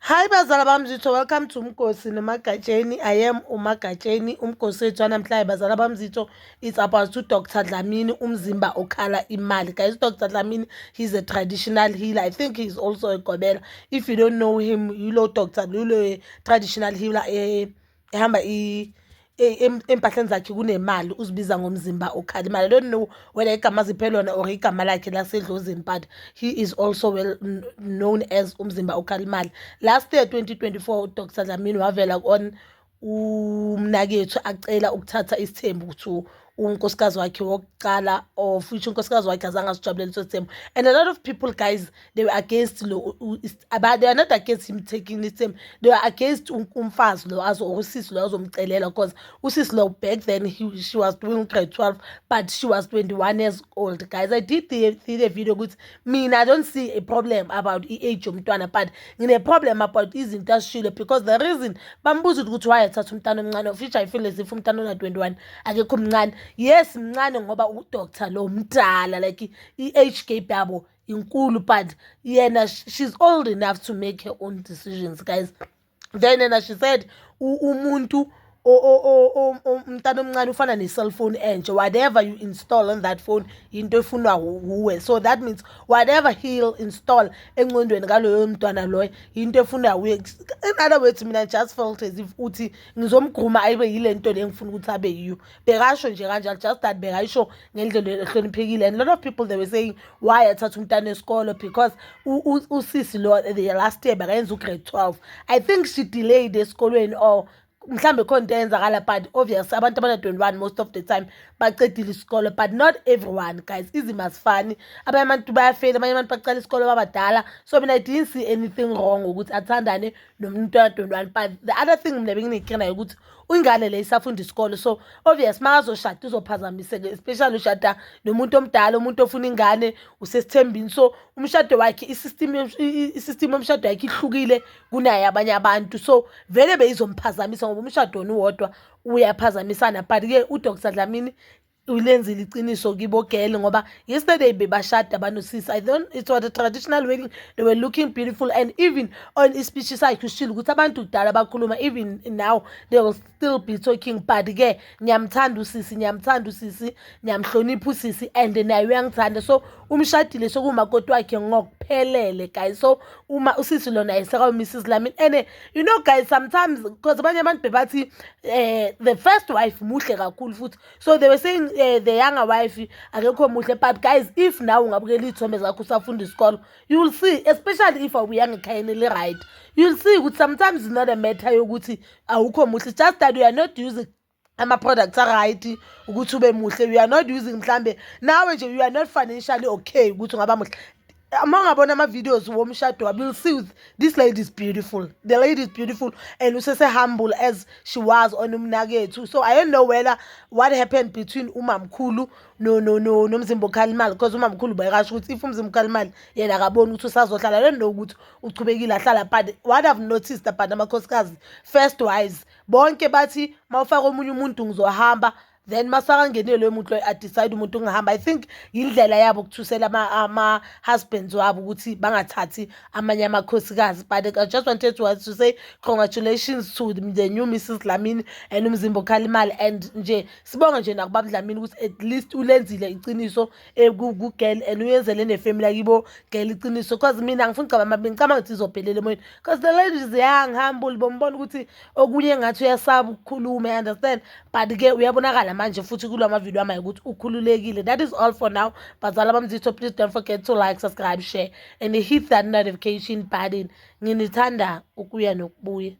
Hi bazala bamzitho, welcome to Umgosi noMagatsheni. I am uMagatsheni. Umgosi wethu wanamhlanje, bazala bamzitho, it's about uDr Dlamini, umzimba okhala imali. Guys, Dr Dlamini, he's a traditional healer. I think he's also a gobela. If you don't know him, yilo Dr. Lulo traditional healer ehamba empahleni zakhe kunemali, uzibiza ngomzimba okhala imali. I don't know whether igama aziphe lona or igama lakhe lasedlozini, but he is also well known as umzimba okhala imali. Last year, 2024, uDr Dlamini wavela on umnakethu acela ukuthatha isithembu to unkosikazi wakhe wokuqala, of which unkosikazi wakhe azange asijabulele leso sithembu. And a lot of people, guys, they were against lo, they are not against him taking isithembu, they were against umfazi lo azo or usisi lo azomcelela, because usisi lo back then she was doing grade 12, but she was 21 years old. Guys, I did the video ukuthi mina I don't see a problem about i-age yomntwana, but ngine-problem about izinto azishilo, because the reason bambuza ukuthi why ethatha umntwana omncane, of which I feel as if umntwana ona-21 akekho mncane. Yes, mncane ngoba udoctor lo mdala, like i-age gap yabo inkulu, but yena she's old enough to make her own decisions, guys. Then yena she said umuntu umntana omncane ufana ne-cellphone entsha. Whatever you install on that phone into efunwa wuwe. So that means whatever he'll install engcondweni kaloyo mntwana loyo into efunwa wuye. In other words, mina just felt as if uthi ngizomgruma ayibe yile nto le engifuna ukuthi abe yiyo. Bekasho nje kanjalo, just that bekayisho ngendlela ehloniphekile. And a lot of people, they were saying why athatha umntana esikolo, because usisi lo the last year bekayenza ugrade 12. I think she delayed esikolweni or mhlambe khona into eyenzakala, but obvious abantu abana-21 most of the time bacedile isikolo, but not everyone, guys. Izimo azifani, abanye abantu bayafeyila, abanye abantu bacala isikolo babadala. So mina I didn't see anything wrong ukuthi athandane nomuntu ona-21. But the other thing mina bengineyinkinga nayo ukuthi ingane le isafunda isikolo, so obvious makazoshada uzophazamiseka, especially ushada nomuntu omdala, umuntu ofuna ingane, usesithembini. So umshado wakhe, i-system yomshado wakhe ihlukile kunaye abanye abantu, so vele beyizomphazamisa ngoba umshado wona uwodwa uyaphazamisana. But-ke uDr Dlamini ulenzile iqiniso kibo girl, ngoba yesterday bebashada banosisi. I don't, it was a traditional wedding. They were looking beautiful, and even on ispeech sakhe ushilo ukuthi abantu kudala bakhuluma, even now they will still be talking, but-ke ngiyamthanda usisi, ngiyamthanda usisi, ngiyamhlonipha usisi, and naye uyangithanda. So umshadile, sekuwumakoti wakhe ngokuphelele, guys. So uma usisi lona sekawu-Mrs Dlamini. And you know, guys, sometimes because abanye abantu bebathi the first wife muhle kakhulu futhi, so they were saying the younger wife akekho muhle. But guys, if now ungabukela iy'thombe zakho usafunda isikolo, you will see, especially if awuyanga ekhayeni eli-right, you'll see ukuthi sometimes it's not a matter yokuthi awukho muhle. It's just that you are not using ama-products a-right ukuthi ube muhle. You are not using, mhlambe nawe nje you are not financially okay ukuthi ungaba muhle. Uma ungabona ama-videos womshado wabo, you'll see this lady is beautiful. The lady is beautiful and usese-humble as she was on umnakethu. So I don't know whether what happened between umamkhulu no nomzimba okhala imali, because umamkhulu bekasho ukuthi if umzimba okhala imali yena akaboni ukuthi usazohlala. I don't know ukuthi uchubekile ahlala, but what I've noticed about amakhosikazi, first wives bonke bathi mawufaka omunye umuntu ngizohamba, then masakangenile loyo muntu loyo, adecide umuntu ungahamba. I think indlela yabo ukuthusela ama-husbands wabo ukuthi bangathathi amanye amakhosikazi. But I just wanted to say congratulations to the new Mrs Dlamini and umzimba okhala imali, and nje sibonge nje nakubaba Dlamini ukuthi at least ulenzile iqiniso ku-girl and uyenzele nefamily yakibo girl iqiniso, because mina ngifuna ukucabanga, ngicabanga ukuthi izophelela emoyeni, because the lady is young, humble, bombona ukuthi okunye ngathi uyasaba ukukhuluma, you understand? But-ke uyabonakala manje futhi kula mavidiyo amayo ukuthi ukhululekile. That is all for now, bazala bamzitho. Please don't forget to like, subscribe, share and hit that notification button. Nginithanda ukuya nokubuya.